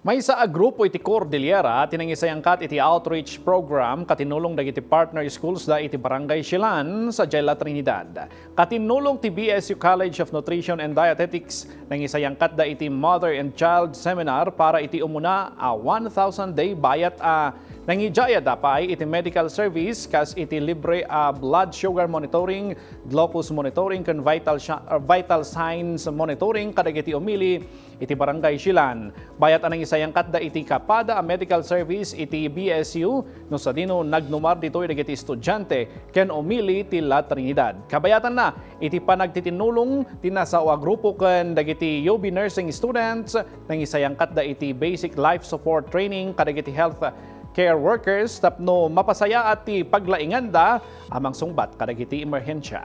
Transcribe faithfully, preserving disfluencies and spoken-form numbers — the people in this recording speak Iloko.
Maysa a grupo iti Cordillera ti nangisayangkat iti outreach program katinulong dagiti partner schools da iti Barangay Silan sa La Trinidad. Katinulong ti B S U College of Nutrition and Dietetics nangisayangkat da iti Mother and Child Seminar para iti umuna a one thousand day bayat a nangidiayada pay iti medical service kas iti libre a blood sugar monitoring, glucose monitoring ken vital, vital signs monitoring kadagiti umili iti Barangay Silan. Bayat a nangisayangkatda iti kapada a medical service iti B S U no sadino nagnumar ditoy dagiti estudiante ken umili ti La Trinidad. Kabayatanna, iti panagtitinulong ti nasao a grupo ken dagiti U B nursing students, nangisayangkatda iti basic life support training kadagiti health care workers tapno mapasayaat ti paglainganda a mangsungbat kadagiti emerhensia.